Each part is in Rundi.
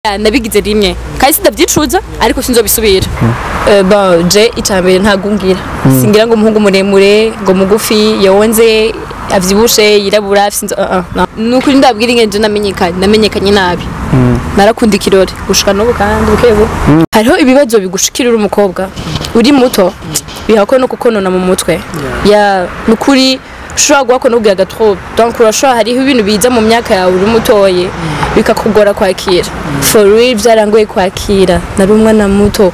Nabigize rimwe kandi sindavyicuza, ariko sinzobisubira. Bon, je icambere ntagungira, singira ngo umuhungu muremure, ngo mugufi, yonze, avyibushe, yirabura, afise nukuri ndabwira ingene je namenyekanye nabi. Narakunda ikirori gushika n'ubu, kandi bukebu hariho ibibazo bigushikira uri umukobwa uri muto, bihako no kukonona mu mutwe ya nukuri ushobora guhako no kugira gatro. Donc urashobora, hariho ibintu biza mu myaka yawe uri mutoye bikakugora kwakira. For real, byarangoye kwakira, nari umwana muto.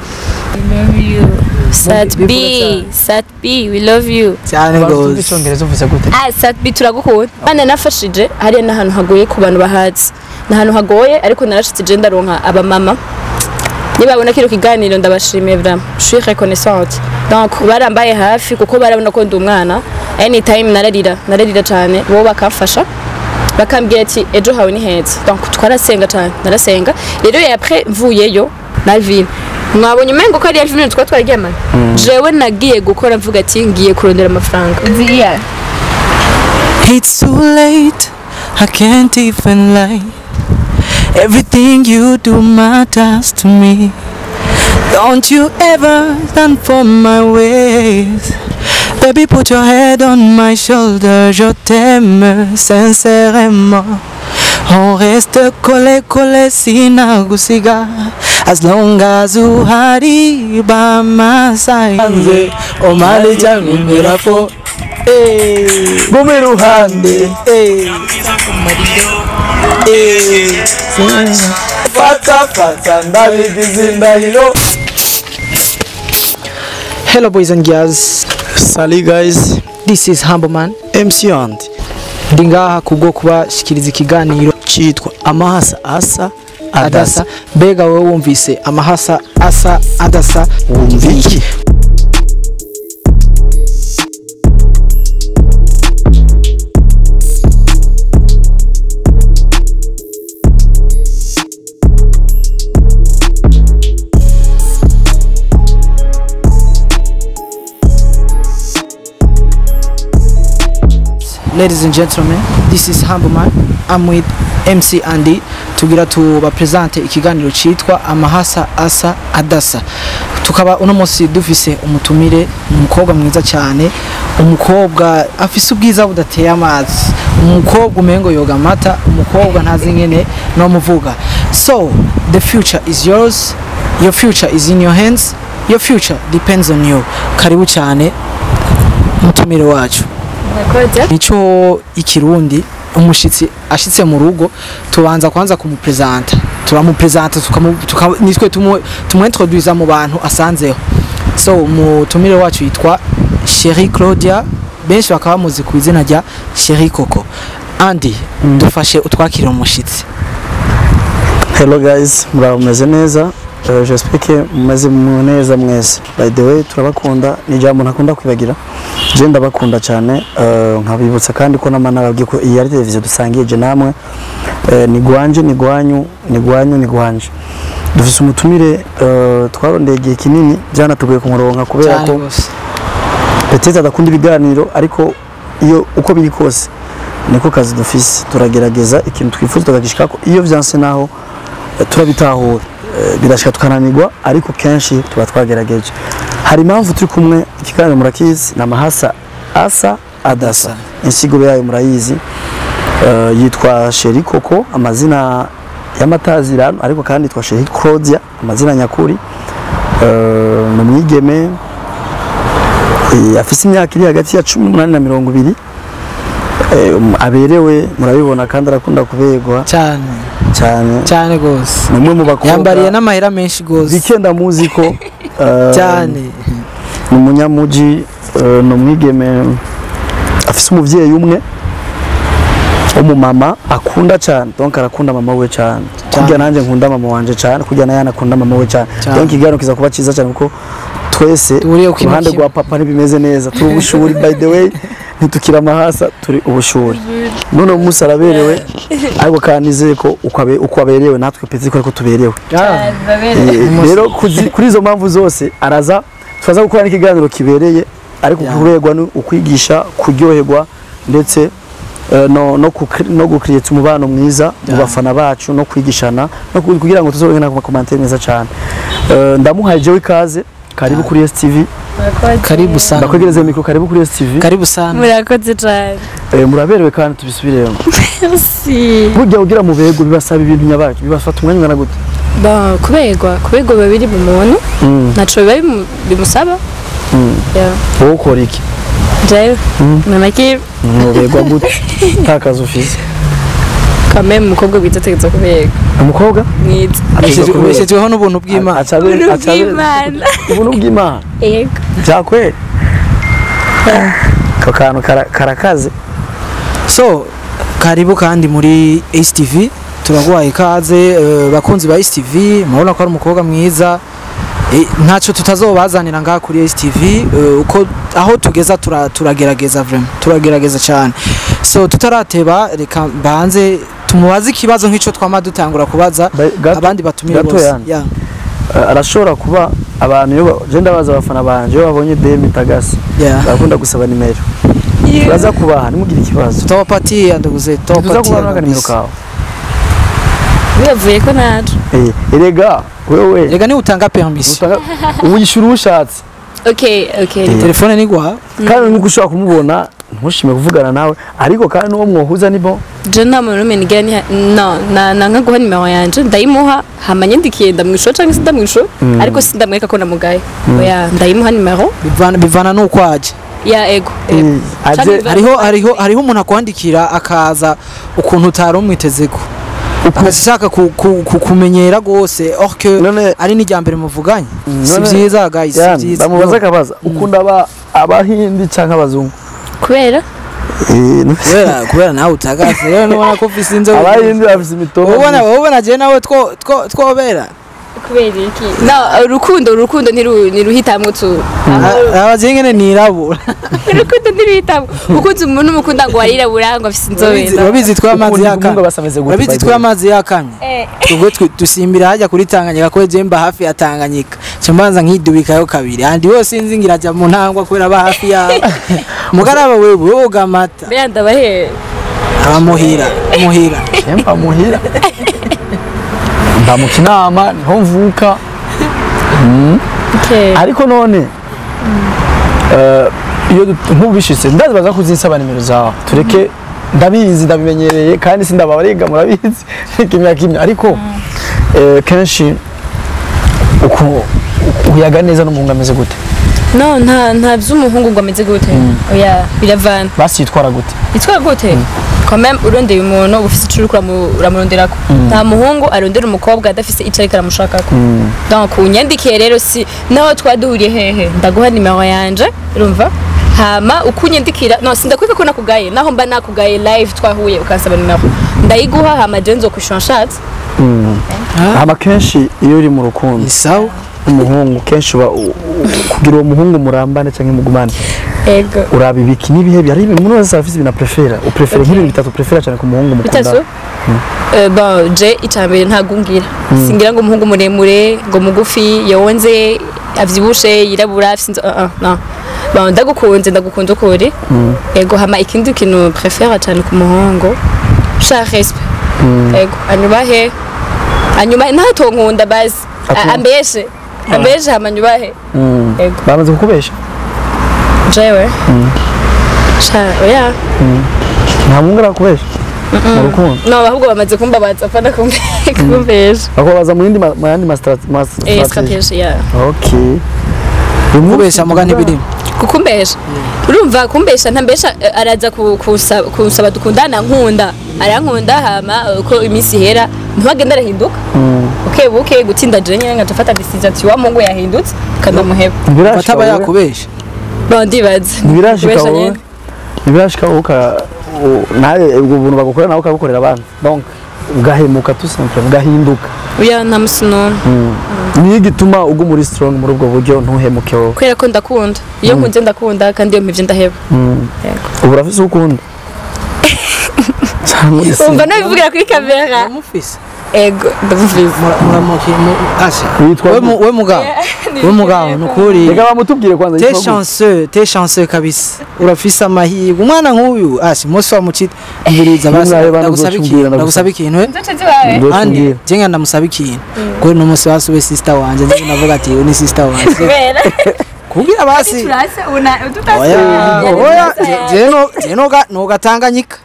Love you, Sat B. Sat B, we love you. Cyane gose. Icyongereza uvuze gute? Ah, Sat B, turagukunda. Bana nafashije hariya n'ahantu hagoye ku bantu bahazi, ni ahantu hagoye, ariko narashitse je ndaronka abamama. Nibabona kino kiganiro, ndabashimiye vraiment, je suis reconnaissante. Donc barambaye hafi kuko barabona ko ndi umwana. Anytime nararira, nararira cyane, bo bakamfasha, bakambwira ati ejo hawe ni heza. Donc twarasenga cyane, narasenga rero. Et après mvuyeyo, Alvin, mwabonye umengo ko ari Alvin twari twararyamanye. Jewe nagiye gukora mvuga ati ngiye kurondera amafaranga. Yeah. It's too late, I can't even lie. Everything you do matters to me. Don't you ever stand for my ways. Baby, put your head on my shoulder. Je t'aime sincèrement. On reste collé, collé, sinagusiga. As long as uhari by my side. Omali cyangwa fo guma iruhande. Fata fata, ndabigize indahiro. Hello boys and girls. Salut guys. This is Humble Man. MC Andy. Ndi ngaha kubwo kubashikiriza ikiganiro cyitwa Amahasa Asa Adasa. Adasa. Mbega wowe wumvise amahasa asa adasa, wumva iki? Ladies and gentlemen, this is Humble Man. I'm with MC Andy. Tugira tubapresente ikiganiro citwa Amahasa Asa Adasa. Tukaba uno munsi dufise umutumire, umukobwa mwiza cyane, umukobwa afise ubwiza budateye amazi, umukobwa umengo yoga amata, umukobwa ntazi ingene no muvuga. So, the future is yours. Your future is in your hands. Your future depends on you. Karibu cyane mutumire wacu. Murakoze. Nico ikirundi, umushitsi ashitse mu rugo tubanza kwanza kumupresenta, turamupresenta, nitwe tumuintroduisa mu bantu asanzeho. So umutumire wacu yitwa Cherie Claudia, benshi bakaba bamuzi ku izina rya Cherie Coco. Andy, dufashe utwakire umushitsi. Hello guys, muraba mumeze neza? J'espère que mumeze neza mwese. By the way, turabakunda, ni ijambo ntakunda kwibagira. Je ndabakunda cyane, nkabibutsa kandi ko namana babwiye ko iyi ari televiziyo dusangiye je namwe. Ni gwanje, ni gwanyu, ni gwanyu, ni gwanje. Dufise umutumire twarondeye igihe kinini, byanatugoye kumuronka kubera Cyane ko gose. peut-être adakunda ibiganiro, ariko iyo uko biri kose niko kazi dufise, turagerageza ikintu twifuza tukagishikako. Iyo vyanse naho turabitahura. Birashika tukananirwa, ariko kenshi tuba twagerageje. Hari impamvu turi kumwe. Ikiganiro murakizi, ni Amahasa Asa Adasa, insiguro yayo murayizi. Yitwa Cherie Coco, amazina y'amatazirano, ariko kandi yitwa Cherie Claudia amazina nyakuri. Ni umwigeme afise imyaka iri hagati ya 18 na 20. Aberewe murabibona, kandi arakunda kuberwa. Cyane. Cyane. Cyane gose. Ni umwe mu bakobwa Yambariye n'amahera menshi gose. bikenda muzi ko Cyane. ni umunyamuji. Ni umwigeme afise umuvyeyi umwe w'umumama akunda cyane. Donc arakunda mama we cyane, kurya nanjye nkunda mama wanje cyane, kurya naye anakunda mama we cyane. Cyane. Donc ikiganiro kiza kuba cyiza cyane kuko twese Duhuriye ku ku ruhande kintu rwa papa ntibimeze neza, turi ubushuri. By the way, ntitukira amahasa, turi ubushuri. None uyu munsi araberewe, ariko kandi nizeye ko uko aberewe natwe pezi ko ariko tuberewe. Rero kuri izo mpamvu zose araza, turaza gukora n'ikiganiro kibereye, ariko Yeah. kuberwa ni ukwigisha, kuryoherwa ndetse No gucreate umubano mwiza mu bafana bacu no kwigishana no kugira ngo tuzobe na commentaire meza cyane. Ndamuhaye jewe ikaze, karibu kuri STV. Karibu sana. Ndakwegereza micro, karibu kuri STV. Karibu sana. Murakoze cyane. Muraberewe kandi tubisubiremo. Merci. Burya ugira mu bego bibasaba ibintu nyabacu bibafata umwanya ungana gute? Bon, kuberwa biba biri mu muntu, ntaco biba bimusaba. Yeah. Wowe ukora iki? Jewe mama ki Mubegwa gute nta kazi ufise? Quand même umukobwa mwiza ategerezwa kuberwa. Umukobwa Mwiza. Ubeshejweho n'ubuntu bw'Imana. Ubuntu bw'Imana. Ubuntu bw'Imana. Yego. Byakweri ako kantu karakaze. So karibu kandi muri STV, turaguhaye ikaze. Bakunzi ba STV, murabona ko ari umukobwa mwiza. Ntacyo tutazobazanira ngaha kuri STV. Uko aho tugeza turagerageza, vraiment turagerageza cyane. So tutarateba, reka mbanze tumubaze ikibazo nk'ico twama dutangura kubaza abandi batumire gato bose. yani. Yeah. Arashobora kuba abantu iyo je ndabaza abafana banje, iyo babonye DM itagase barakunda gusaba nimero. Turaza kubaha, ntimugire ikibazo. Tutawapatia ndugu zetu, Tuza tutawapatia kubaha n'akanimero kabisa. kawe. Bibavuye ko naje. Erega wewe Rega ni utanga permission. Uyishura ushatse. Okay. Telefone ni gwa. Kandi nuko ushobora kumubona ntushime kuvugana nawe, ariko kandi n'uwo mwohuza ni bon. Je nta muntu n'umwe nigira niha no na nanka guha nimero yanje, ndayimuha hama nyandikiye ndamwishura canke sindamwishura, ariko sindamwereka ko namugaye. Oya, ndayimuha nimero. Bivana nuko aje. Ya, ego, ego. Aje. Canke Hariho umuntu akwandikira akaza ukuntu utari umwitezeko, akashaka kumenyera gose, or que None ari n'irya mbere muvuganye. Si None- vyiza guys, si Yani, vyiza. bamubaza akabaza ukunda abahindi canke abazungu? Kubera? Kubera nawe utagase rero nubona ko ufise inzobe. Abahindi bafise imitoma. Ubona je nawe two twobera. Kubera iki? No, urukundo ntiruhitamwo tu. Abaje ngene nirabura. Urukundo ntiruhitamwo. Ukunze umuntu umukunda ngo warirabura, ngo afise inzobe. Urabizi twe amazi Ukunda umuhungu yakamye. basameze gute, Urabizi by the twe way? amazi yakamye. Ubwo dusimbira hajya kuri Tanganyika, ko je mba hafi ya Tanganyika, nca mbanza nkidubikayo kabiri andi wose sinzi ngira ajya mu ntangwa kubera aba hafi yawe mugaraba wewe woga amata. Mbega ndabahe? Aba muhira muhira. Mba muhira, mba mu Kinama, niho mvuka. Okay. Ariko none iyo nk'ubishitse ndazi baza kuzinsaba nimero zawe, tureke, ndabizi, ndabimenyereye kandi sindabarenga, murabizi kimya kimya, ariko kenshi uku uyaga neza n'umuhungu ameze gute? No, nta vy'umuhungu ngo ameze gute. Oya, biravana. Basi yitwara gute? Yitwara gute? Quand même urondeye umuntu uba ufise ico uriko uramuronderako. Nta muhungu arondera umukobwa adafise ico ariko aramushakako. Donc unyandikiye rero, si naho twaduhuriye hehe, ndaguha nimero yanje, urumva, hama uko unyandikira, no sindakwika ko nakugaye, naho mba nakugaye live twahuye ukansaba nimero ndayiguha, hama je nzokwishura nshatse. Hama kenshi iyo uri mu rukundo Ni sawa. umuhungu kenshi uba kugira uwo muhungu murambane cyangwa mugumane, Ego. uraba ibiki n'ibihe hari ibintu umuntu wese afise ibintu aprefera, uprefera nk'ibintu bitatu uprefera cyane ku muhungu mukundana. Bitatu. Bon, je icambere ntagungira, singira ngo umuhungu muremure, ngo mugufi, yonze, avyibushe, yirabura, afise no. Bon, ndagukunze, ndagukunze ukuri. Ego, hama ikindi kintu préfère cyane ku muhungu, sha respect. Ego, anyubahe, anyubahe, ntatonkunda basi. Ambeshe hama anyubahe. Ego. Bamaze kukubesha? Jewe sha oya. Nta muhungu arakubesha mu rukundo? No, ahubwo bamaze kumbabaza, apana kumbesha. Bakubabaza mu yindi mu yandi ma strategy. Strategy, yeah. Okay. Kubesha muga ntibirimo. Kukumbesha, urumva kumbesha ntambesha, araza kunsaba dukundana, nkunda, arankunda, hama uko iminsi ihera ntibagenda arahinduka buke buke, gutinda je nyene ngaca mfata decision ati wa Mungu yahindutse, kandamuheba. Ntibirashika Fataba wowe? yakubesha. Bon, ndibaza Ntibirashika Kubesha wowe? nyene. Ntibirashika wowe nawe ubwo buntu bagukorera nawe ukabukorera abandi, donc ugahemuka tout simplement, ugahinduka? Oya, nta musi n'umwe. Niyo igituma uguma uri strong muri ubwo buryo ntuhemuke wowe? Kubera ko ndakunda, iyo nkunze ndakunda, kandi iyo mpivye ndaheba. Yego. Ubu urafise uwo ukunda cyangwa uri Umva single? nabivugira kuri kamera. Uramufise? Ego, ndamufise. Muramuki asha. Witwa We mugabo, we mugabo, nukuri. Reka bamutubwire kwanza. T'es Yitwa gute? chanceux, t'es chanceux kabisa. Urafise amahirwe. Umwana nk'uyu, asha, umunsi wa mucita umviriza basi. Nimwahebana Ndagusaba uzoca ikintu, umbwira, ndagusaba ikintu, eh? Nzoce ziwawe. Ndoca Andi, umbwira. je nga ndamusaba ikintu. Kuri no munsi wasube sister wanje, nzi navuga ati uyu ni sister wanje. Kubera Kugira basi. turasa una tutasa. Oya, oya, je no ga no gatanganyika.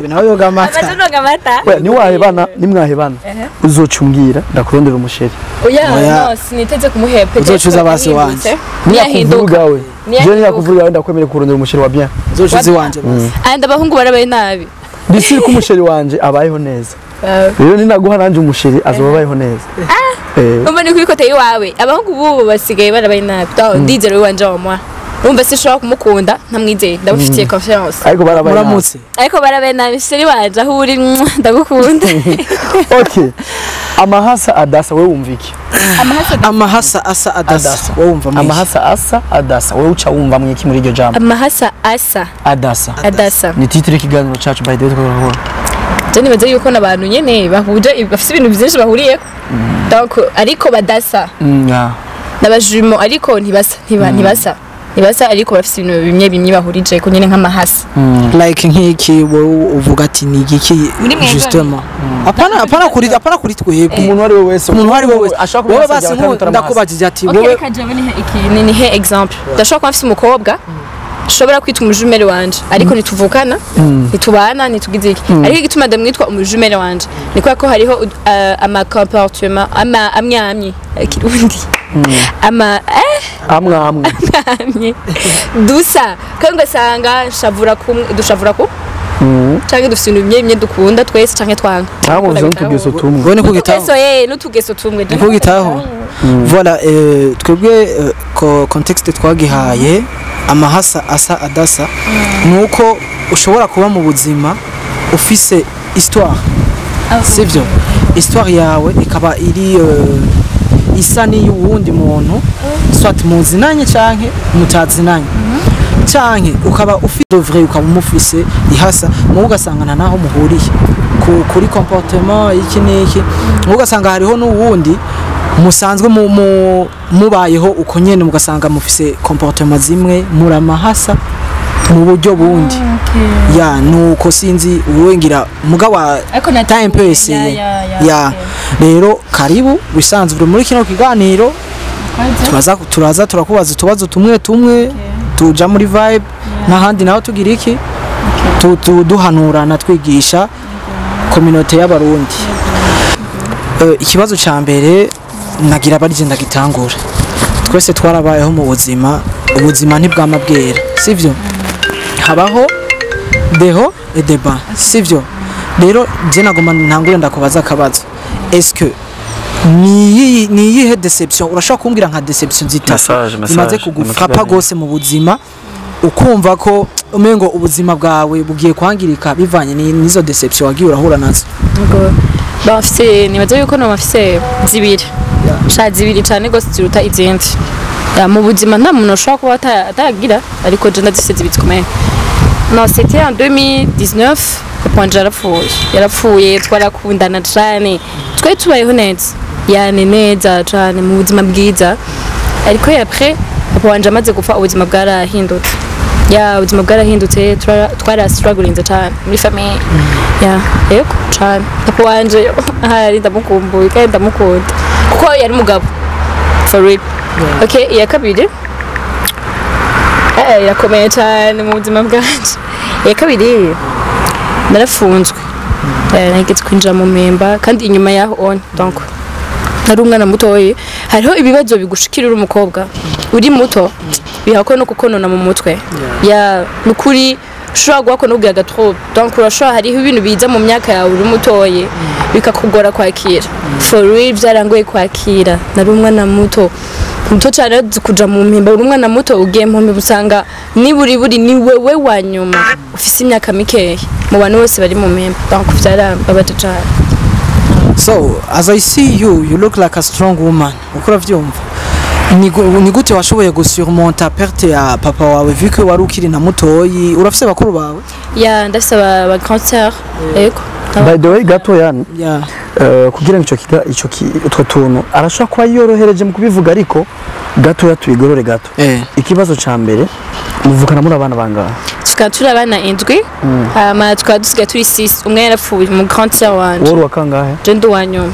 Nawe yoga amata. Amaze amata. Oya, niwahebana, nimwahebana uzoca umbwira, ndakurondera umusheri. Oya, Oya. no, siniteze kumuheba. Uzocuza basi wanje. Niyahinduka. Niyakuvuga we, je niyakuvuga we, ndakwemere kurondera umusheri wa bien. Uzocuza iwanje basi. Andi abahungu barabaye nabi. Ndisiri ko umusheri wanje abayeho neza, rero ninaguha nanje umusheri azoba abayeho neza. Eh, Umva, ni kuri côté iwawe. Abahungu bubu basigaye barabaye nabi. Ndizera wanje wa moi. Urumva, sinshobora kumukunda ntamwizeye, ndamufitiye confiance. Ariko barabaye nabi. Muramutse. Ariko barabaye nabi. Chéri wanje, aho uri, mwah, ndagukunda. Okay, amahasa adasa, wewe wumva iki? Amahasa asa adasa. Adasa. Wowe wumva mwiki? Amahasa asa adasa, wewe uca wumva mwiki muri iryo jambo? Amahasa asa Adasa. adasa. Ni titre y'ikiganiro cacu, by the way, twakora. Je nibaza yuko n'abantu nyene bahuje, bafise ibintu byinshi bahuriyeko, donc ariko badasa. N'abajumo, ariko ntibasa, ntibasa, ariko bafise ibintu bimwe bimwe bahurije ko nyene, nk'amahasa. Like nk'iki, wowe uvuga ati ni igiki? Muri mwebwe? Justement, apana, apana kuri, apana kuri twebwe. Umuntu uwo ari we wese. Umuntu uwo ari we wese. Ashobora kuba Wowe yasabye basi abatari ndakubajije ati Okay, wowe reka jewe nihe iki ni nihe exemple. Ndashobora kuba mfise umukobwa nshobora kwita umujumelle wanje, ariko ntituvukana, ntitubana, ntitugize iki, ariko igituma ndamwitwa umujumelle wanje ni kubera ko hariho ama comportement ama amwe amwe, kirundi ama Amwe amwe. Amwe dusa, kandi ugasanga nshavura kumwe, dushavura ku canke dufise ibintu bimwe bimwe dukunda twese canke twanga. Ntabwo n'utugeso tumwe. Wowe ni kugitaho. Utugeso, n'utugeso tumwe. Ni kugitaho, voilà. Twebwe ko contexte twagihaye amahasa asa adasa nuko ushobora kuba mu buzima ufise histoire, sivyo? Histoire yawe ikaba iri isa n'iy'uwundi muntu, soit muzinanye canke mutazinanye, canke ukaba ufite vrai, ukaba umufise ihasa muwe, ugasanga nta naho muhuriye kuri comportement iki n'iki, muwe ugasanga hariho n'uwundi musanzwe mubayeho uko nyene, mugasanga mufise comportement zimwe, muramahasa mu buryo bundi. Ya, nuko sinzi wowe ngira mugabo Ariko na time peu essayé. Ya, rero karibu wisanzure muri kino kiganiro. Turaza turakubaza utubazo tumwe tumwe, tuja muri vibe n'ahandi naho tugira iki, duhanurana, twigisha communauté y'Abarundi. Ikibazo ca mbere nagira barije ndagitangura. Twese twarabayeho mu buzima, ubuzima ntibwama bwera, sivyo? Habaho des hauts et des bas, sivyo? Rero je nagomba ntangure ndakubaza akabazo: est-ce que ni iyihe déception urashobora kumbwira, nka déception zitatu Massage, massage, zimaze kugufrapa ni mu gose mu buzima, ukumva ko umengo ubuzima bwawe bugiye kwangirika bivanye n'izo déception wagiye urahura nazo? Ubwo bafise, nibaza yuko no bafise zibiri sha, zibiri cane gose ziruta izindi. Ya, mu buzima nta muntu ashobora kuba atagira, ariko je ndazifise zibiri zikomeye. No, c'était en 2019, papa wanje yarapfuye. Yarapfuye twarakundana cane, twari tubayeho neza, yani neza cane, mu buzima bwiza, ariko après papa wanje amaze gupfa ubuzima bwarahindutse. Ya, ubuzima bwarahindutse, twara strugglinze cane muri famille. Ya, yego cane. Papa wanje ahari ndamukumbuye kandi ndamukunda kuko yari umugabo for real. Okay, iya kabiri irakomeye cyane mu buzima bwanje. Iya kabiri, narafunzwe. Nageze kwinjira mu mpemba, kandi inyuma yaho on donc nari umwana mutoyi. Hariho ibibazo bigushikira uri umukobwa uri muto, bihako no kukonona mu mutwe. Ya, nukuri ushobora guhako no kugira gatro, donc urashobora, hariho ibintu biza mu myaka yawe uri mutoyi bikakugora kwakira. For real, byarangoye kwakira. Nari umwana muto muto cyane kuja mu mpimba. Uri umwana muto ugiye mu mpimba, usanga niburi buri ni wewe wa nyuma ufise imyaka mikeya mu bantu bose bari mu mpimba, donc byarambabaje cyane. So as I see you, you look like a strong woman, uko uravyumva. Ni gute washoboye gusurmonta perte ya papa wawe, vu que wari ukiri na mutoyi? Urafise bakuru bawe? Ya, ndafise aba grand sœur, yego. By the way, gato yani. Yeah. Kugira ngo ico utwo tuntu arashobora kuba yorohereje mu kubivuga, ariko gatoya tubigorore gato. Ikibazo ca mbere, muvukana muri abana bangahe? Tukaba turi abana 7, hama tukaba dusigaye turi 6, umwe yarapfuye, mu grand sœur wanje. Wowe uri wa kangahe? Je ndi uwa nyuma.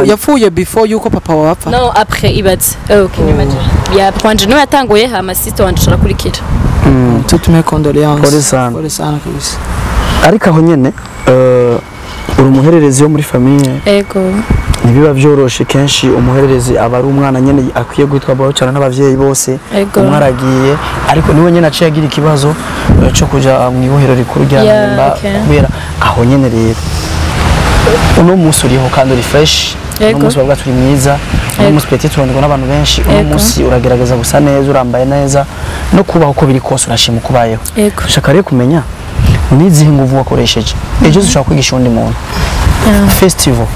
Yapfuye before yuko papa wawe apfa? No, après. Ibaze. Oh, can you imagine? Ya, papa wanje niwe yatanguye, hama sister wanje arakurikira. Toutes mes condoléances. Pole sana. Pole sana kabisa. Ariko aho nyene, uri umuhererezi wo muri famille. Ego. Ntibiba vyoroshe. Kenshi umuhererezi aba ari umwana nyene akwiye kwitwaho cyane n'abavyeyi bose. Ego. Umwe aragiye, ariko niwe nyene aciye agira ikibazo co kuja mu ibohero rikuru rya Mpimba. Kubera aho nyene rero, uno munsi uriho kandi uri fresh, uno munsi bavuga turi mwiza, uno munsi peut-être urondwa n'abantu benshi, uno munsi uragerageza gusa neza, urambaye neza, no kubaho uko biri kose urashima uko ubayeho. Ego. Shaka rero kumenya n'izihe nguvu wakoresheje ejo zishobora kwigisha undi muntu. Festival,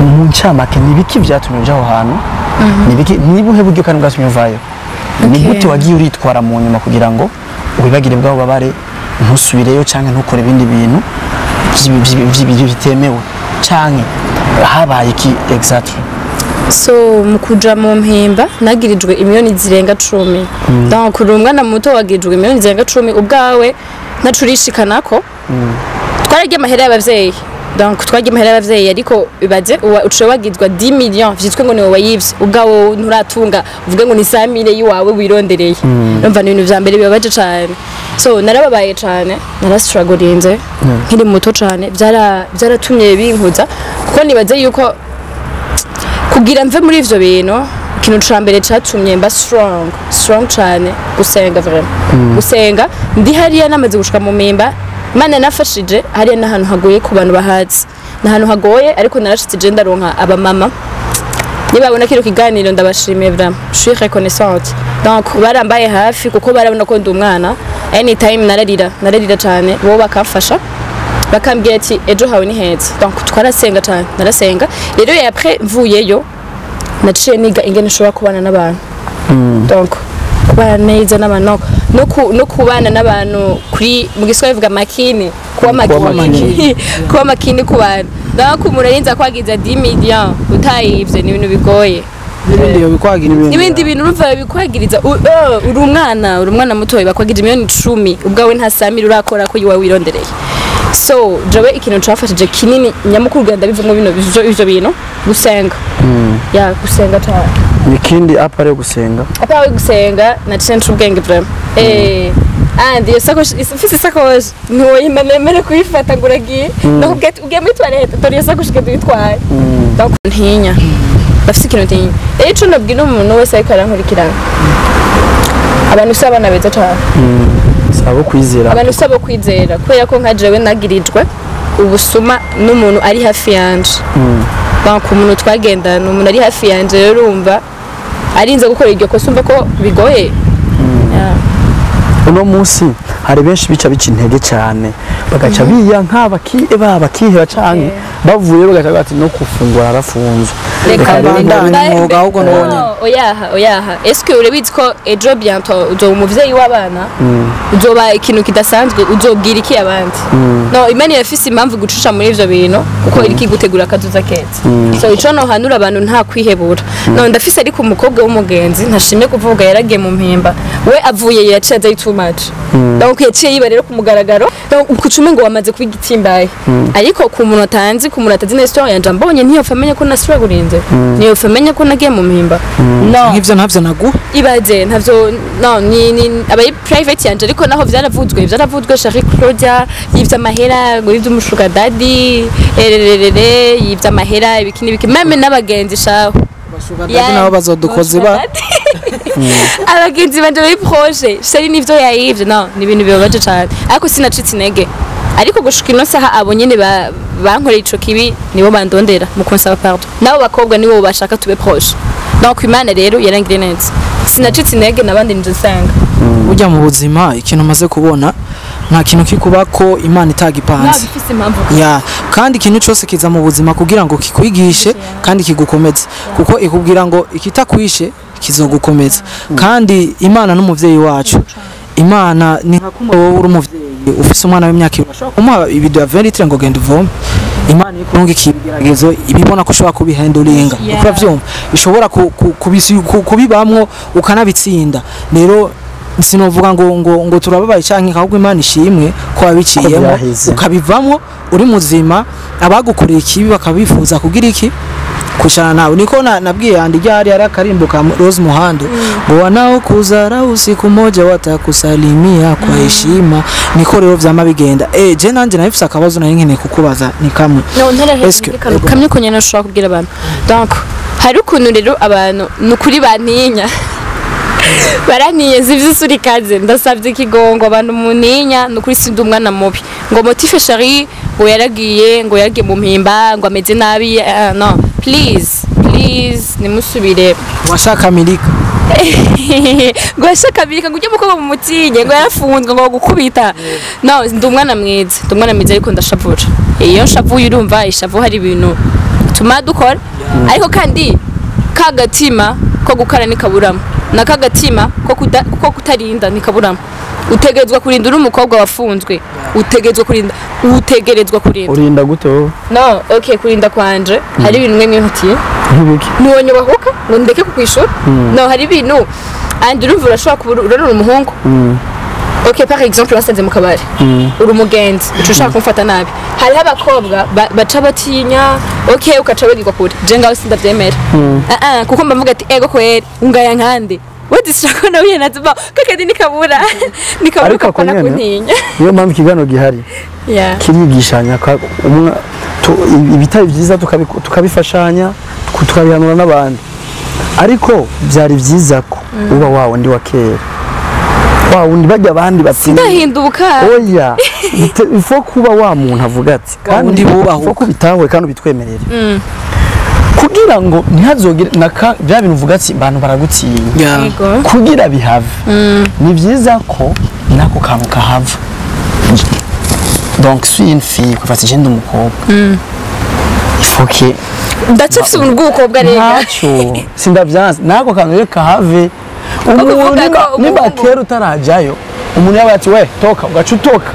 mu ncamake, ni ibiki vyatumye uja aho hantu? Ni ibiki, ni buhe buryo kandi bwatumye uvayo? Ni gute wagiye uritwara mu nyuma kugira ngo wibagire bwa bubabare, ntusubireyo canke ntukore ibindi bintu bitemewe, canke habaye iki exactly? So mu kuja mu Mpimba nagirijwe imiliyoni zirenga 10. Donc uri umwana muto, wagirijwe imiliyoni zirenga 10, ubwawe ntacurishikanako. Twaragiye amahera y'abavyeyi, donc twagiye amahera y'abavyeyi, ariko ibaze uciye wagizwa 10 millions vyitwe ngo niwe wayivye, ubwawe nturatunga uvuge ngo ni 100 yiwawe wirondereye. Urumva ni ibintu vya mbere bibabaje cane. So narababaye cane, narastrugglinze nkiri muto cane, byaratumye binkuza, kuko nibaze yuko kugira mve muri ivyo bintu, ikintu ca mbere catumye mba strong, strong cane, gusenga, vraiment gusenga. Ndi hariya namaze gushika mu Mpimba, Imana nafashije. Hariya n'ahantu hagoye ku bantu bahazi, ni ahantu hagoye, ariko narashitse je ndaronka abamama. Nibabona kino kiganiro, ndabashimiye vraiment, je suis reconnaissante. Donc barambaye hafi kuko barabona ko ndi umwana. Anytime nararira, nararira cane, bo bakamfasha, bakambwira ati ejo hawe ni heza. Donc twarasenga cane, narasenga rero. Et après mvuyeyo naciye niga ingene nshobora kubana n'abantu, donc kubana neza n'abantu, no kubana n'abantu kuri mu Giswahili bivuga makini, kuba makini, kuba makini ku bantu. Donc umuntu arinze kwagiza 10 millions utayivye, ni ibintu bigoye. N'ibindi yobikwagiriza. N'ibindi bintu urumva bikwagiriza. Uri umwana, uri umwana muto, bakwagirije miliyoni 10, ubwawe nta samiri urakora ko iwawe wirondereye. So jewe ikintu cafashije kinini nyamukuru kugira ndabivemo bino ivyo bintu, gusenga, ya, gusenga cyane. Nikindi à part yo gusenga? À part gusenga, naciye nca ubwenge vraiment. And iyo sakoshi, ufise isakoshi ntiwoyima nemere kuyifata ngo uragiye, ndakubwira ati ugiye muri toilette, dore iyo sakoshi, ugenda uyitwaye. Donc ntinya, bafise ikintu ntinya. Rero ico nabwira umuntu wese ariko arankurikirana, abantu si abana beza cane. Sabo kwizera. Abantu si abo kwizera, kubera ko nka jewe nagirijwe ubusuma n'umuntu ari hafi yanje. Donc umuntu twagendana, umuntu ari hafi yanje, rero urumva arinze gukora iryo kosa, umva ko bigoye. Yeah. Uno munsi hari benshi bica intege cyane, bagaca biyanka, bakiheba, canke bavuye bagaca bati no gufungura arafunzwe. Reka rero bandanye umwuga ahubwo n'uwo nyene. No, oyaha, oyaha. Est-ce que urabizi ko ejo bientôt uzoba umuvyeyi w'abana, uzoba ikintu kidasanzwe, uzobwira iki abandi? No, Imana irafise impamvu gucisha muri ivyo bintu, kuko iriko igutegura akazoza keza. So ico nohanura abantu, nta kwihebura. No ndafise ariko umukobwa w'umugenzi, ntashimye kuvuga, yaragiye mu Mpimba, we avuye yaciye azayo too much. Donc yaciye yiba rero ku mugaragaro. Donc ukucume ngo wamaze kuba igitimbaye, ariko ku muntu atanzi, ku muntu atazi na histoire yanje, ambonye ntiyopfa amenye ko nasuragurinze, ntiyopfa amenye ko nagiye mu Mpimba. No. Nk'ivyo ntavyo naguha. Ibaze, ntavyo. No, ni abayi private yanje, ariko naho vyaravuzwe Cherie Claudia yivye amahera, ngo yivye umushuga daddy, erererere, yivye amahera, ibiki n'ibiki, même n'abagenzi shaho. Bashuga daddy nabo bazodukoze ba. Abagenzi banje bari proche, Cherie nivyo yayivye. No, ni ibintu bibabaje cane, ariko sinacitse intege. Ariko gushika ino saha, abo nyene bankoreye ico kibi nibo bandondera mu kunsaba pardon, nabo bakobwa nibo bashaka tube proche. Donc Imana rero yarangiriye neza, sinacitse intege, nabandi nje nsanga. Burya mu buzima ikintu umaze kubona, nta kintu kikubako Imana itagipanze. Nabifise impamvu. Ya, kandi ikintu cyose kiza mu buzima kugira ngo kikwigishe kandi kigukomeze, kuko ikubwira ngo ikitakwishe kizogukomeza. Kandi Imana n'umuvyeyi wacu. Imana ni nka kumwe wowe uri umuvyeyi ufise umwana w'imyaka 2, urashobora kumuha ibido ya 20 litres ngo genda uvome. Imana Imana ikurunga ikigeragezo ibibona ko ushobora kubihandulinga, uravyumva, ishobora kubibamwo ukanabitsinda. Rero sinovuga ngo turababaye canke, ahubwo Imana ishimwe ko wabiciyemo Ko byaheze. ukabivamwo uri muzima. Abagukoreye ikibi bakabifuza kugira iki kushana nawe, niko nabwiye andi ryari ari akarimbo ka Rose Muhando ngo wanaokuzarau siku moja watakusalimia kwa heshima. Niko rero vyama bigenda. Je nanje nafise akabazo nari nkeneye kukubaza, ni kamwe. No, ntaraheza. Est-ce que- Akantu kamwe konyene nashobora kubwira abantu. Donc hari ukuntu rero abantu ni ukuri bantinya, barantinya, sivyo? Isura ikaze, ndasabye ikigongo abantu muntinya, ni ukuri sindi umwana mubi ngo motife chéri ngo yaragiye, ngo yaragiye mu mpimba, ngo ameze nabi. No, please, please, nimusubire. Washaka Amerika. Ngo yashaka birika, ngo ujye mukobwa mumutinye, ngo yarafunzwe, ngo gukubita. No, ndi umwana mwiza, ndi umwana mwiza, ariko ndashavura. Iyo nshavuye, urumva ishavu hari ibintu tuma dukora, ariko kandi kagatima ko gukara nikaburamo, na kagatima ko kutarinda nikaburamo. Utegerezwa kurinda, uri umukobwa wafunzwe utegerezwa kurinda, utegerezwa kurinda. Urinda gute wowe? No, okay, kurinda kwanje hari ibintu mwe mwihutiye. Nk'ibiki? Ntiwonyubahuka ngo ndeke kukwishura. No, hari ibintu andi urumva urashobora kuba urarura umuhungu. Okay, par exemple wasanze mu kabari, uri umugenzi, uca ushaka kumfata nabi. Hariho abakobwa baca batinya, okay, ukaca wigirwa kure. Je ngaho sindavyemera. Ah ah, kuko mba mvuga ati ego kweri ungaya nkande wazishaka nawe nazuba kakandi nikabura nikabura Ariko ako ukapana nyene, kuntinya. Niyo mpamvu ikiganiro gihari, kirigishanya ibitari byiza tukabifashanya, tukabihanura n'abandi. Ariko byari byiza ko uba wa wundi wa kera, wa wundi bajya abandi batinya. Ndahinduka. Oya, ifo kuba wa muntu avuga ati Wa wundi bubahuka. ifo kubitahure kandi ubitwemerere kugira ngo ntihazogire naka bya bintu uvuga ati abantu baragutinya. Yego. Kugira bihave, ni byiza ko nako kantu kahava. Donc suis une fille, kuva ati je ndi umukobwa, il faut que Ndacyafise ubuntu bw'ubukobwa rega. Ntacyo, sindavyanse, nako kantu rero kahave. Umuntu kuvuga ko niba umuhungu- kera utarajayo, umuntu yaba ati we toka, ugaca utoka.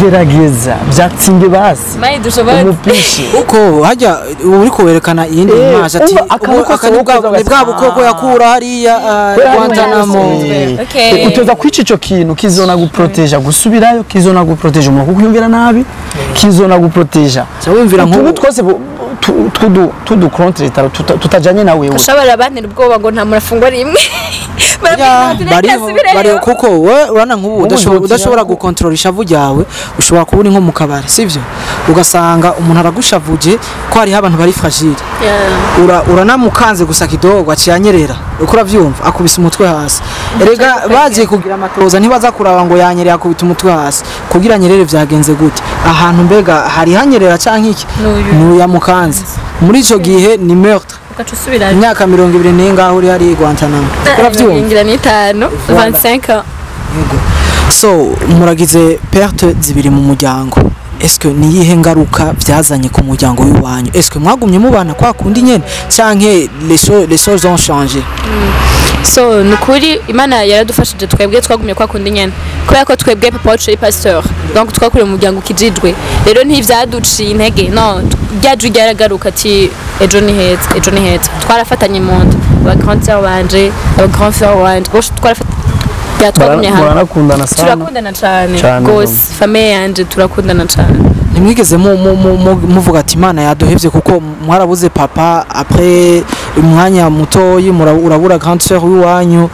Gerageza byatsinge basi Mayi dushobora. umupishi. Uko hajya uri kuwerekana iyindi image ati Umva, akantu ubu kose aka ni wokoza ni bwa ugasanga, bukoko yakura hariya Guantanamo. Okay. Uteza kwica ico kintu kizona guproteja gusubirayo, kizona guproteja umuntu kukwiyumvira nabi, kizona guproteja Ca wumvira utuntu nk'ubu- twose tudu contre tutajanye na wewe. Ushobora bantera ubwoba ngo nta murafungwa rimwe. Ya, bariho bariho, kuko we urana nk'ubu uzotinya udashobora ko- gukontorora ishavu ryawe. Ushobora kuba uri nko mu kabari, sivyo, ugasanga umuntu aragushavuje, ko hariho abantu bari fragile, uranamukanze gusa kidogo aciye anyerera, uko uravyumva akubise umutwe hasi. Erega bagiye kugira amatoza, ntibaza kuraba ngo yanyereye akubita umutwe hasi, kugira anyerere vyagenze gute, ahantu mbega hari hanyerera canke iki. N'uyu. Nuyamukanze muri ico gihe ni meurtre. Ugaca usubirayo. Imyaka 20 n'ingaho uri hariya i Guantanamo, uravyumva. Ngira n'itanu. Voilà. 25 ans. Yego. So muragize perte zibiri mu muryango. Est-ce que ni iyihe ngaruka byazanye ku muryango w'iwanyu? Est-ce que mwagumye mubana kwa kundi nyene canke les choses ont changé? So ni ukuri Imana yaradufashije, twebwe twagumye kwa kundi nyene, kubera ko twebwe papa wacu ari pasteur, donc twakuriye mu muryango ukijijwe. Rero ntivyaduciye intege, no ryaje ryaragaruka ati ejo ni heza, ejo ni heza. Twarafatanye mu nda, aba grand sœur wanje, aba grand frère wanje, bose twarafata, twagumye hamwe. Muranakundana sana. Turakundana cane Cane. gose, famille yanje turakundana cane. Ntimwigeze muvuga ati Imana yaduhevye, kuko mwarabuze papa, après umwanya mutoyi urabura grande sœur w'iwanyu?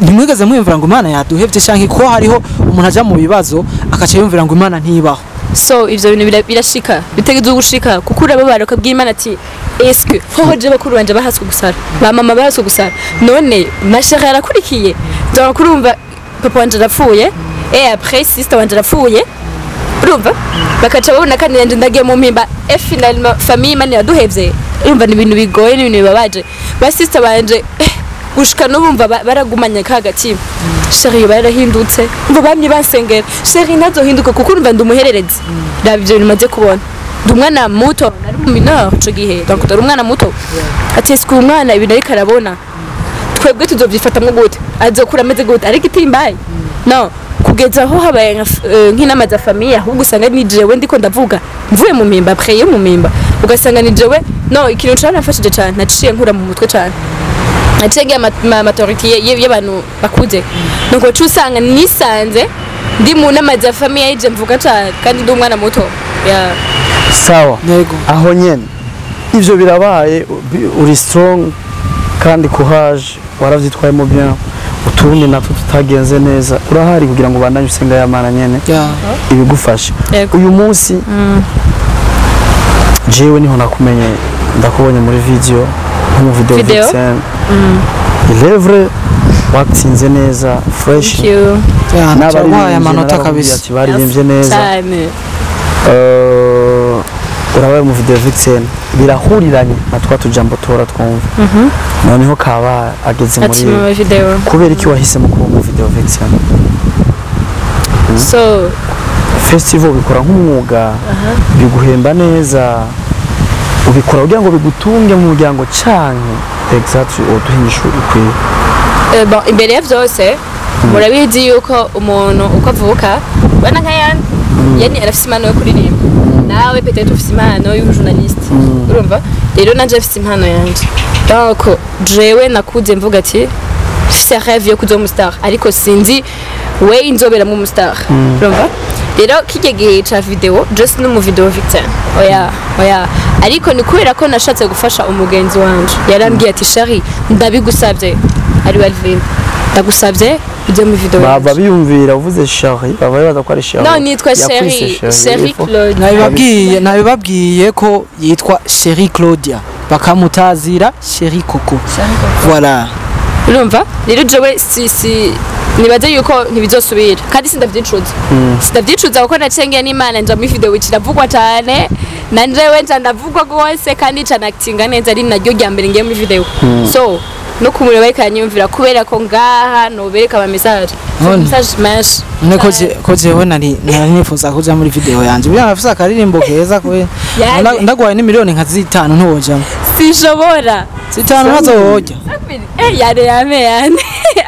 Ntimwigeze mwiyumvira ngo Imana yaduhevye, canke ko hariho umuntu aja mu bibazo akaca yumvira ngo Imana ntibaho? So ivyo bintu birashika, bitegerezwa gushika, kuko urababara ukabwira Imana ati eske hoho je bakuru banje bahaswe gusara, ba mama bahaswe gusara, none ma chérie arakurikiye. Donc urumva papa wanje arapfuye et après sister wanje arapfuye, urumva bakaca babona kandi nanje ndagiye mu mpimba, et finalement famille Imana yaduhevye. Urumva ni ibintu bigoye, ni ibintu bibabaje. Ba sister banje gushika n'ubu mva baragumanye ka gatima, chérie barahindutse, umva bamye bansengera chérie ntazohinduka, kuko urumva ndi umuhererezi. Raba ivyo bintu maze kubona, ndi umwana muto, nari mu mineur ico gihe, donc ndari umwana muto, ati ese uyu mwana ibintu ariko arabona twebwe tuzovyifatamwo gute, azokura ameze gute, ariko itimbaye no. Kugeza aho habaye nk'inama za famille, ahubwo usanga ni jewe ndiko ndavuga mvuye mu mpimba, après yo mu mpimba ugasanga ni jewe. No ikintu canafashije cane, naciye nkura mu mutwe cane, naciye ngira maturité y'abantu bakuze. Nuko waciye usanga nisanze ndi mu nama za famille yije mvuga cane kandi ndi umwana muto, yeah. Sawa. Yego. Aho nyene ivyo birabaye, uri strong kandi courage, waravyitwayemo bien. Utundi natwo tutagenze neza, urahari kugira ngo ubandanye usenga ya Mana nyene ibigufashe. Yego. Uyu munsi jewe niho nakumenye, ndakubonye muri video, nko mu video Video? vixen. Il est vrai, watsinze neza, fresh. Thank you. Yeah, N'abaririmbyi turaguhaye amanota narababwiye kabisa. ati baririmbye neza. Cyane. Urabaye mu video vixen, birahuriranye na twa tujambo tora twumva noneho kaba ageze Ati muri mu video. Kubera iki wahisemo kuba mu video vixen? So Festival ubikora nk'umwuga, biguhemba neza, ubikora kugira ngo bigutunge mu muryango canke exactly uduha inyishu ikwiye? Bon, imbere ya vyose murabizi yuko umuntu uko avuka ubona nka Yani, Yani arafise impano yo kuririmba, nawe peut-être ufise impano y'ubujournaliste, urumva rero nanje afise impano yanje. Donc jewe nakuze mvuga ati mfise rêve yo kuzoba umustar, ariko sinzi we inzoberamo umustar, urumva rero kijya gihe ca video just no mu video vixen, oya oya, ariko ni kubera ko nashatse gufasha umugenzi wanje. Yarambwiye ati: "Chérie, ndabigusabye," ari we Alvin, "ndagusabye ujye mu video Baba yanje." biyumvira uvuze chérie, baba bibaza ko ari chérie. No, nitwa Yakwise. Chérie, Chérie Claude. Nabibabwiye ko yitwa Chérie Claudia, bakamutazira Chérie Coco, voilà. Urumva rero jewe si nibaze yuko ntibizosubira kandi sindavyicuza, sindavyicuza kuko nacengeye n'Imana nja muri video kiravugwa cane, na njewe nja ndavugwa rwose kandi nca nakitinga neza, ari naryo rya mbere ngiye muri video. So no kumureba bariko aranyumvira kubera ko ngaha nobereka ama message. None. Message menshi. None ko jewe nari nifuza kuja muri video yanje, buriya nafise akaririmbo keza kwe. Yaje. Ndaguhaye n'imiliyoni nka zitanu ntiwojamo? Sinshobora. Zitanu ntazo woja? Eh, yane yame yane.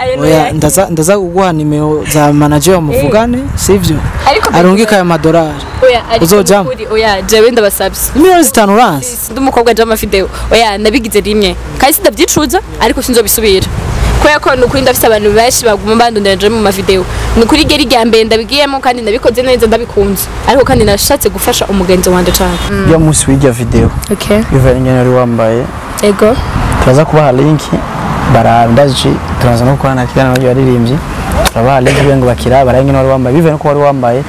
Ayo no Oya. yane. Ndaza kuguha nimero za manager muvugane, sivyo? Ariko Arungika ayo madolari. Oya, ariko Uzojamo? nukuri, oya, jewe ndabasabye. Miliyoni 5 uranse? Ndi umukobwa aja mu mavideo, oya, nabigize rimwe kandi sindavyicuza, ariko sinzobisubira kubera ko nukuri ndafise abantu benshi baguma bandondera nje mu mavideo. Nukuri igeri rya mbere ndabigiyemo kandi ndabikoze neza, ndabikunze, ariko kandi nashatse gufasha umugenzi wanje cane. Ya munsi w'irya video, Okay. bivanye n'ingene wari wambaye, Ego. turaza kubaha link barandaje, turaza no gukorana kiganiro n'abandi baririmbyi, turabaha link kugira ngo bakira barabe ingene wari wambaye. Bivanye nuko wari wambaye,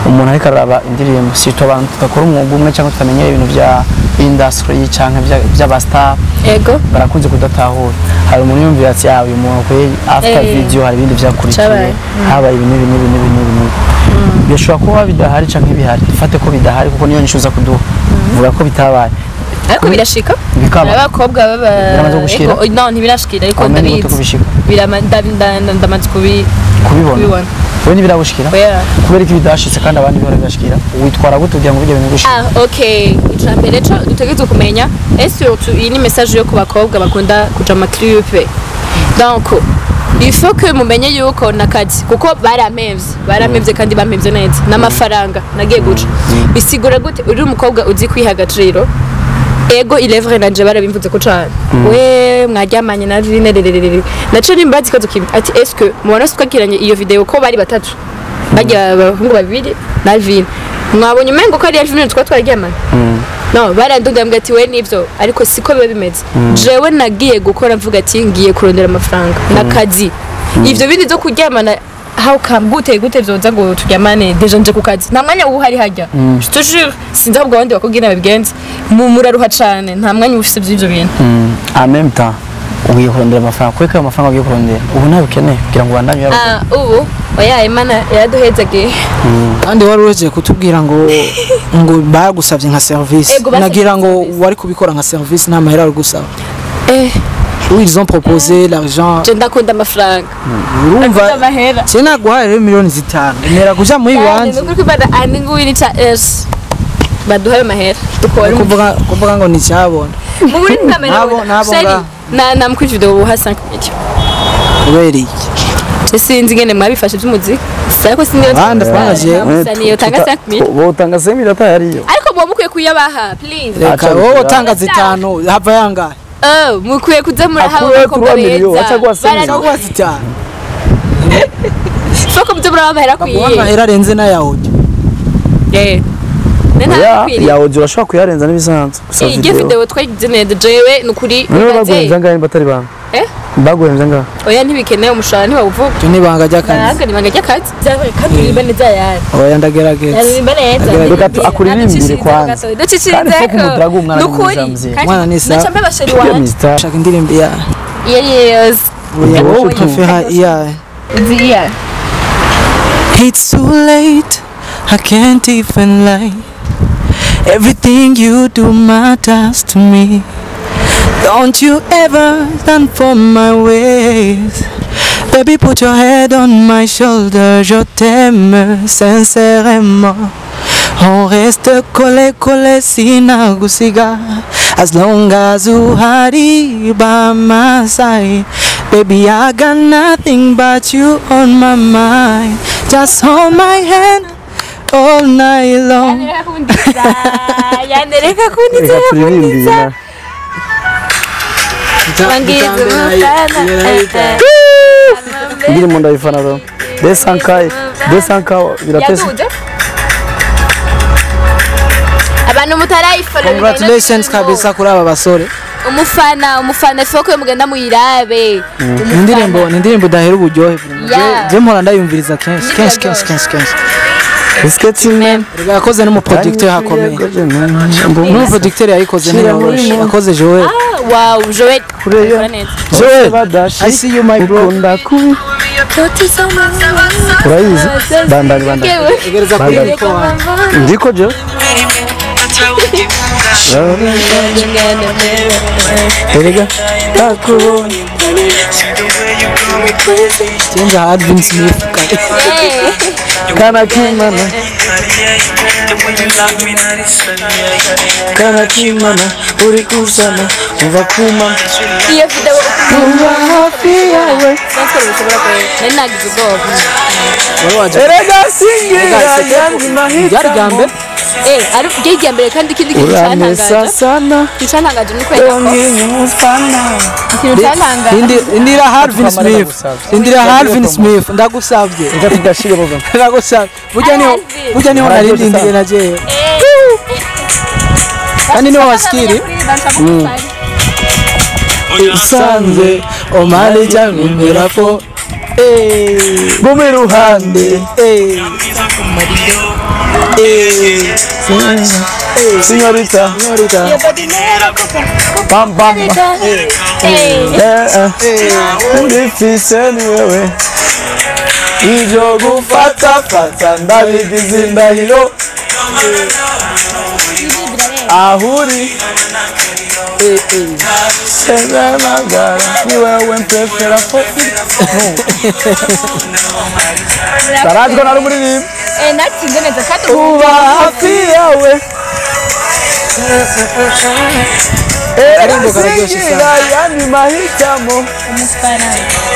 umuntu ariko araraba indirimbo, si abantu tudakora umwuga umwe cyangwa tutamenyera ibintu bya industry canke by'abastar, Ego. barakunze kudatahura. Hari umuntu yumvira ati: "Ah, uyu muntu kwe after video hari ibindi vyakurikiye." Cabaye. Habaye ibi n'ibi n'ibi n'ibi n'ibi n'ibi. Bishobora kuba bidahari canke bihari, dufate ko bidahari kuko niyo nyishu uza kuduha, vuga ko bitabaye. Ariko birashika. Bikaba. Abakobwa baba Biramaze gushikira? Ego, no, ntibirashikira, ariko Wamenye gute ndabizi. kubishika? Ndamaze kubibona. Kubibona. Wowe ntibiragushikira? Oya. Kubera ko ibidashitse kandi abandi bihora bibashikira, witwara gute kugira ngo ibyo bintu bigushikire? Ah, ok. Ica mbere co dutegerezwa kumenya, et surtout iyi ni message yo ku bakobwa bakunda kuja mu maclub. Donc il faut que mumenye yuko nakazi, kuko barampevye, barampevye kandi bampevye neza n'amafaranga nagiye guca. Bisigura gute? Uri umukobwa uzi kwiha agaciro. Ego, il est vrai, nanje barabimvuze ko cane we mwaryamanye na Vine rererere. Naco nimbaza ikibazo kimwe ati: "Est-ce que mubona twakiranye iyo video ko bari batatu, barya abahungu babiri na Alvin, mwabonye umengo ko ari Alvin twa twararyamanye?" No barandunga mbwa ati: "We nivyo," ariko siko biba bimeze. Jewe nagiye gukora mvuga ati ngiye kurondera amafaranga n'akazi. Ivyo bindi byo kuryamana, how come, gute gute vyoza ngo turyamane? Déjà nje ku kazi, nta mwanya uba uhari hajya. Je te jure, sinzi ahubwo abandi bakubwira babigenze. Muraruha cane, nta mwanya uba ufise vy'ivyo bintu. En même temps ugiye kurondera amafaranga, kubera ko ayo mafaranga ugiye kurondera ubu ntayo ukeneye kugira ngo ubandanye uyarondera? Ah, ubu oya, Imana yaraduhezagiye. Kandi wari uhejeje kutubwira ngo bagusabye nka service. Ego, basabye Nagira ngo service. wari kubikora nka service, nta mahera wari gusaba. Eh. Oui, ils ont proposé l'argent. Je ndakunda amafaranga. Urumva? Ndakunda amahera. Je naguhaye rero miliyoni 5, emera kuja muri iwanje. Nukuri kwibanda andi nguyu ni ca es baduhaye amahera dukora. Kuvuga ngo ni cyabona. Mu Burundi nta mahera. Nabo Sheri, nga. Na mukuri video buha 5 millions. Kubera iki? Je sinzi ingene mwabifashe by'umuziki. Ariko sinzi. Abandi twangaje. Musaniye utanga 5000. Botanga 5000 atayariyo. Ariko muba mukwiye kuyabaha, please. Reka Aca wowe bikira. utanga zitanu hava yangahe? Oh, mukwiye kuza muraha Akuwe abakobwa 3 million, beza. aca guha 5 Bara- Cyangwa zitanu. Soko muze murabaha amahera Baguha akwiye. amahera arenze n'aya audio. Eh. Ya, Nta ya audio urashobora kuyarenza n'ibisanzwe. Gusa Iryo video twagize neza, jewe nukuri. Niba ibaze. baguhembye angahe batari banga? Eh? Baguhembye angahe? Oya, ntibikenewe, umushahara ntibawuvuga. Ibyo ni ibanga ry'akazi. Ntabwo ni ibanga ry'akazi. Byabaye kandi uririmba neza yawe. Oya, ndagerageza. Yaririmba neza. Reka akuririmbire kwanza. Ducishirize. Kandi faut kumudaraga umwana ni Nukuri. mwiza mzee. Umwana ni sawa. Naca mbe basheri Iyo wanje. mista. Shaka indirimbo ya Iyo yose. Oya, wowe Oya. prefera iya. Iya. It's too late, I can't even lie. Everything you do matters to me. Don't you ever stand for my ways. Baby, put your head on my shoulder. Je t'aime sincèrement. On reste collé, collé, sinagusiga. As long as uhari by my side. Baby, I got nothing but you on my mind. Just hold my hand all night long. Yandereka kundiza. Yandereka kundiza. Reka turirimbire. Wangiza umufana. Indirimbo ndayifana bro. Desanka, desanka biratese. Yaduze. Abantu mutarayifana. Congratulations kabisa kuri aba basore. Umufana, umufana, foko mugenda muyirabe. Ni indirimbo idahera uburyohe. Yeah. Je mpora ndayumviriza kenshi kenshi kenshi kenshi kenshi. Sketching. Erega yakoze n'umuproducteur hakomeye. N'umuproducteur yayikoze ntiyoroshe. Yakoze Joel. Ah, wow, Joel. Kureyo. Akora neza. Joel. I see you, my bro. Ukunda kubi. Urayizi? Bandari bandari. Tegereza kuri Bandari. micro wanjye. Ndiko je. Erega takubonye. Change Alvin Smith. Kana kimana. Kana kimana uri kusana uva kuma Iyo video kuba hafi yawe. Natwe bishobora ko nari nagize ubwoba. Wari waje. Erega singira yandi Ryari rya mahitamo. mbere? Eh, ari ryo rya mbere, kandi ikindi kintu Uranesa cyantangaje. sana. Ikintu cyantangaje ni ukwereka ko Wangiye umufana. ikintu cyantangaje. Indira Alvin Smith. Indira Alvin Smith ndagusabye. Reka tugashire boga. Ndagusabye. Burya niho Alvin. burya niho nari ndindiriye na jewe. Kandi niho wasikiri. Usanze Omari jamwemera ko eh Guma iruhande. eh eh Signorita. Signorita. Bam bam. Eh eh. Undifise ni wewe. Ivyo gufata fata ndabigize indahiro. Ahuri eh eh Magara ni wewe mprefera fo. Saraziko nari umuririmbi. Eh, natsinze neza kandi Uba hafi yawe. Akarimbo kararyoshe Singira sana. yandi mahitamo. Umufana.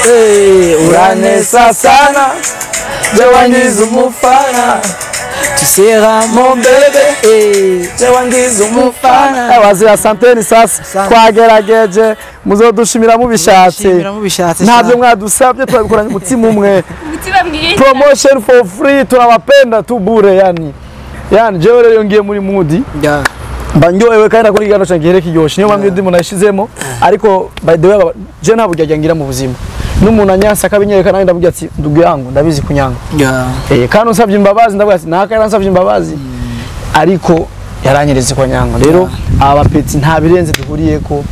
Eh, Uranesa sana. Je wangize umufana. Tu seras Mon bébé. eh Je wangize umufana. Wazira asanteni sasa. Asante. Twagerageje muzodushimira mubishatse. Shimira mubishatse. Ntabyo mwadusabye twabikoranye umutima umwe. Umutima mwiza. Promotion for free, tunawapenda tu bure yani. Yani jewe rero iyo ngiye muri mood Yeah. mba ndyohewe kandi nakora ikiganiro cyanjye gihere kiryoshe, niyo mpamvu iyo ndimo nayishizemo. Ariko by the way, je nta buryarya ngira mu buzima, n'umuntu anyansa akabinyereka nanjye ndavuga ati ndugu yangu ndabizi kunyanga. Yeah. Eh, kandi unsabye imbabazi ndavuga ati naka yaransabye imbabazi ariko yaranyeretse ko nyanga. Rero aba bapeti nta birenze duhuriyeko.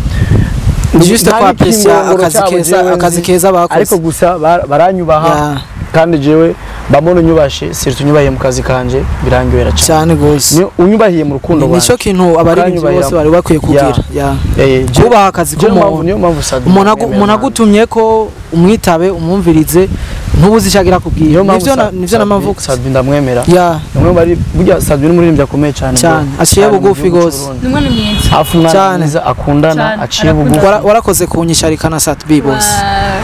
Juste Nta ko apprécier n'ikingorongoro akazi cyabo keza jewe akazi nzi. keza bakoze. Ariko gusa baranyubaha. Yeah. Kandi jewe bamona unyubashe, surtout unyubahiye mu kazi kanje birangyohera cyane. Cyane gose. Ni unyubahiye mu rukundo Nico rwanje. kintu abaririmbyi Ukanyubahira. bose bari bakwiye kugira. Yeah. Eh, Kubaha akazi jewe mpamvu k'umuntu. niyo mpamvu Sadu Umuntu nemera umuntu Imana. agutumye ko umwitabe, umwumvirize. Ntubuzi icyo akubwira. Nivyo nivyo namavuga. Sat B ndamwemera. Ya. Namwe bari burya Sat B n'umuririmbyi akomeye cyane. Cyane, aciye bugufi gose. Ni umwana mwiza. Hafi umwana Cyane. mwiza akundana, Cyane. aciye bugufi. Warakoze kunyisharika na Sat B bose.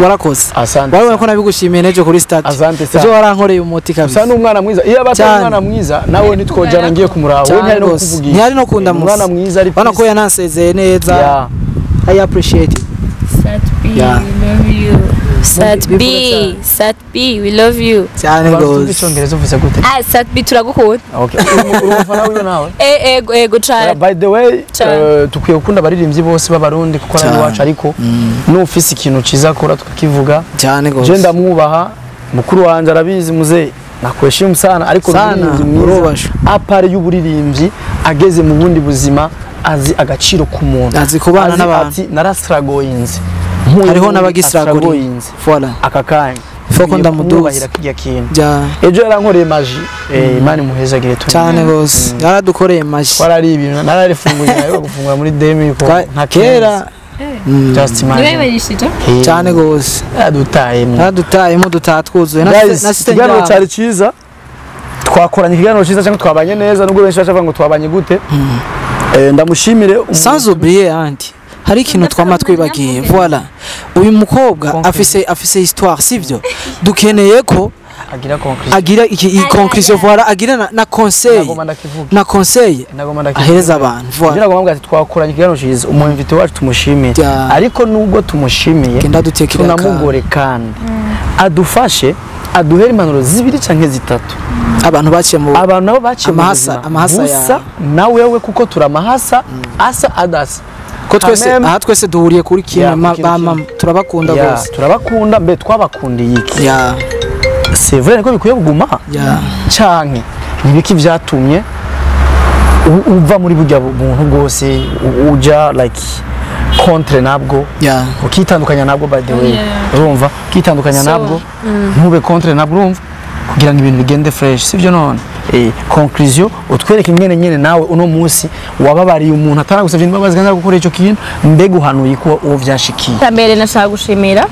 Warakoze. Asante. Warabona ko nabigushimiye n'ejo kuri stade. Asante sana. Ejo warankoreye umuti Gusa kabisa. ni umwana mwiza. Iyo aba atari Cyane. umwana mwiza nawe ntitwojana ngiye kumuraba. We Cyane ntiyari no rwose. kukuvugisha. Ntiyari no kundamutsa. Umwana mwiza ari Urabona ko peace. yanansezeye neza. Yeah. I appreciate it. Sat B, Yeah. we love you. Sat Bivuga B, cyane. Sat B, we love you. Cyane Abantu tuzi rwose. icyongereza uvuze gute? Ah, Sat B turagukunda. Okay. Uri umufana wiwe nawe? Eh, ego, ego cyane. By the way, Cyane. dukwiye gukunda abaririmbyi bose b'abarundi kuko ari Cyane. iwacu, ariko n'ufise ikintu ciza akora tukakivuga. Cyane Je rwose. ndamwubaha, mukuru wanje arabizi, muzehe nakuheshimu sana, ariko Sana, n'umuririmbyi mwiza urubasha. apare y'uburirimbyi ageze mu bundi buzima azi agaciro k'umuntu, Azi kubana Azi n'abantu. ati narasiragoyinze. Mpuye Hariho n'undi n'abagisiragori. asiragoyinze. Voilà. Aka kanya Faut ko ndamuduza. kumwubahira kirya kintu. Ja. Ejo yarankoreye maji, Imana imuhezagire tu. Cyane rwose. Yaradukoreye maji. Twarari ibintu nararifunguye nayo gufungura muri demi ko nta Kera. Just Niwe imagine. barishije? Cyane rwose. Yadutayemo. Yaradutayemo dutaha twuzuye. Guys, Nasite ikiganiro njyana. cyari cyiza, twakoranye ikiganiro cyiza cyangwa twabanye neza, nubwo benshi bacavuga ngo twabanye gute. Ndamushimire Sans oublier andi hari ikintu twama twibagiye. Voilà, uyu mukobwa Conclusion. afise histoire, sivyo? Dukeneye ko agira conclusion. Agira iki iyi conclusion, voilà, agira na conseil, Nagomba ndakivuga. na conseil Nagomba ndakivuga. ahereza abantu, voilà. Ngira ngo mbabwire ati twakoranye ikiganiro cyiza, umu invité wacu tumushimiye, Ja. ariko nubwo tumushimiye Genda dutekere akantu. tunamugore kandi adufashe aduhere impanuro zibiri canke zitatu Abantu baciye mu abantu nabo baciye mu Amahasa- buzima amahasa ya- busa na wewe, kuko turamahasa asa adasa. Ko twese Kameme- aha twese duhuriye kuri kimwe, Yeah, ku kintu ba mama turabakunda Ya, rwose. turabakunda. Mbe twabakundiye iki? Ya. C'est vrai niko bikwiye kuguma Ya. canke nibiki vyatumye uva muri burya buntu bwose, uja like contre nabwo, Ya. ukitandukanya nabwo, by the way? Yeah. Urumva, ukitandukanya So, nabwo, ntube contre nabwo, urumva, kugira ngo ibintu bigende fresh, sibyo? None conclusion, utwereke ingene nyene nawe uno munsi wababariye umuntu ataragusavye imbabazi kandi gukora ico kintu, mbega uhanuye ko uwo vyashikiye. Mbere nashaka gushimira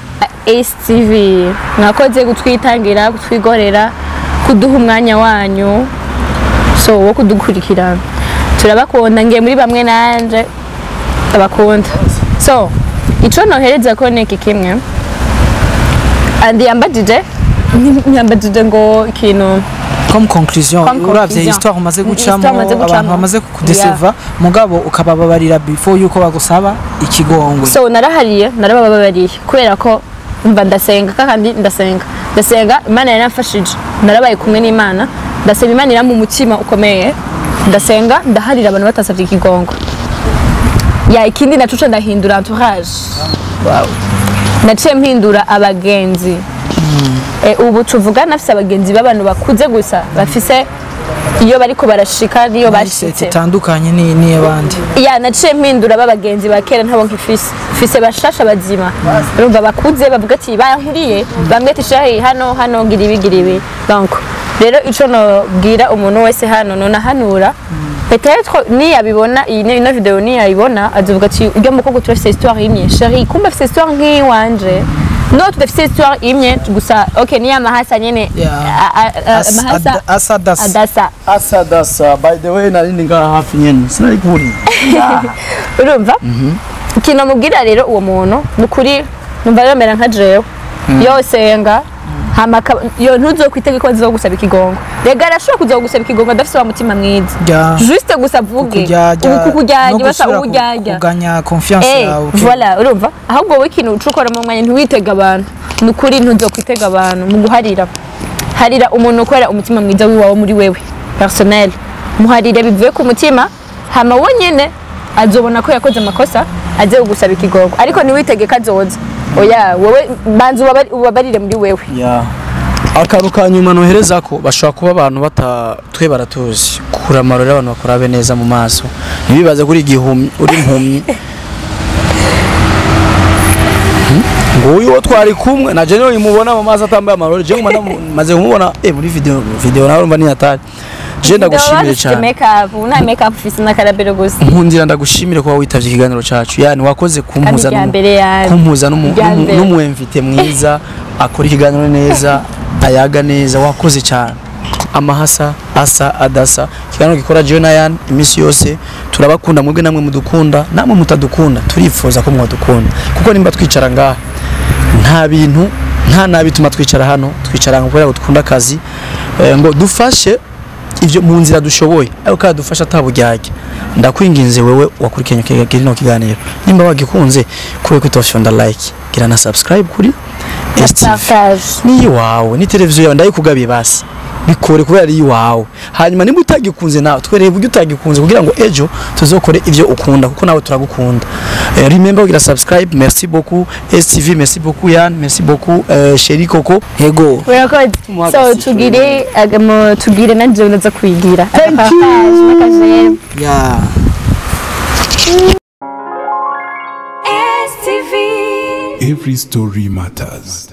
STV, mwakoze kutwitangira, kutwigorera, kuduha umwanya wanyu so wo kudukurikirana. Turabakunda, ngiye muri bamwe nanje abakunda. So ico nohereza ko ni iki kimwe andi yambajije, yambajije ngo ikintu Comme conclusion, Comme uravye conclusion. histoire umaze gucamo, Histoire umaze gucamo. abantu bamaze kukudeseva, mugabo ukabababarira before yuko bagusaba ikigongwe. So narahariye, narabababariye kubera ko mba ndasenga, kandi ndasenga, ndasenga Imana yaramfashije, narabaye kumwe n'Imana, ndasaba Imana irampa umutima ukomeye, ndasenga, ndaharira abantu batasabye ikigongo. Ya, ikindi naco ca ndahindura entourage, naciye mpindura abagenzi. Ubu tuvuga nafise abagenzi b'abantu bakuze gusa, bafise iyo bariko barashika n'iyo Mindset bashitse. itandukanye ni n'iy'abandi. Ya, naciye mpindura b'abagenzi ba kera, ntabo nkifise, mfise bashasha bazima, urumva, bakuze, bavuga ati bankuriye, bamwe ati shahi hano hano ngira ibi ngira ibi. Donc rero ico nobwira umuntu wese hano, nonahanura, peut-être niyabibona iyi ino video, niyayibona azovuga ati urya mukobwa turafise histoire imwe, chérie, kumbe afise histoire nk'iyiwanje. No tudafise histoire imwe gusa, okay, niya mahasa nyene. Yeah. Amahasa Asadasa. adasa. Asadasa. By the way, narindi ngaha hafi nyene sinari kubura. Urumva, ikintu mubwira rero uwo muntu ni ukuri, numva yomera nka jewe, yosenga hama yo ntuzokwitega ko azogusaba ikigongo. Rega arashobora kuzogusaba ikigongo adafise wa mutima mwiza. Ya. Juste gusa avuge Kukuryarya, ukukuryarya no basa gusubira uburyarya. kuganya confiance yawe, okay. Voilà, urumva, ahubwo wowe ikintu uca ukora mu mwanya, ntiwitege abantu, ni ukuri ntuzokwitega abantu mu guharira. Harira umuntu ukorera umutima mwiza wiwawe muri wewe personnel, muharire bivuye ku mutima, hama we nyene azobona ko yakoze amakosa, aze kugusaba ikigongo, ariko ntiwitege ko azoza, oya, wowe banza ubabarire muri wewe. Ya. Akantu ka nyuma nohereza ko bashobora kuba abantu bata twe baratuzi kura amarori, abantu bakurabe neza mu maso, ntibibaze kuri igihumyi uri impumyi. Nguyu uwo twari kumwe na Jenny imubona mu maso atambaye amarori, je nguma maze kumubona muri video nawe urumva ni hatari. Je ndagushimire cyane. Make up, nta make up ufise, n'akarabero gusa. Nkundira ndagushimire kuba witavye ikiganiro cacu, yani wakoze kumpuza Kandi irya mbere yawe. kumpuza Irya mbere. n'umu invité mwiza. Akora ikiganiro neza, ayaga neza. Wakoze cyane. Amahasa asa adasa, ikiganiro gikora jewe na Yan iminsi yose. Turabakunda mwebwe, namwe mudukunda, namwe mutadukunda turifuza ko mwadukunda, kuko nimba twicara ngaha nta bintu, nta nabi tuma twicara hano. Twicara ngo kubera ngo dukunda akazi, ngo dufashe ivyo mu nzira dushoboye, ariko kandi dufasha ataburyarya. Ndakwinginze wewe wakurikiranye kino kiganiro, nimba wagikunze, kuri kutofyonda like, gira na subscribe kuri STV. Partage. Ni iwawe, ni televiziyo yawe, ndayikugabiye. Basi bikore kubera ari iwawe. Hanyuma nimba utagikunze nawe twereye uburyo utagikunze, kugira ngo ejo tuzokore ivyo ukunda, kuko nawe turagukunda. Remember kugira subscribe. Merci beaucoup STV, merci beaucoup Yann, merci beaucoup Chéri Coco. Yego. Urakoze. So tugire agamo, tugire nanje unaza kwigira. Thank you. Yeah. Every story matters.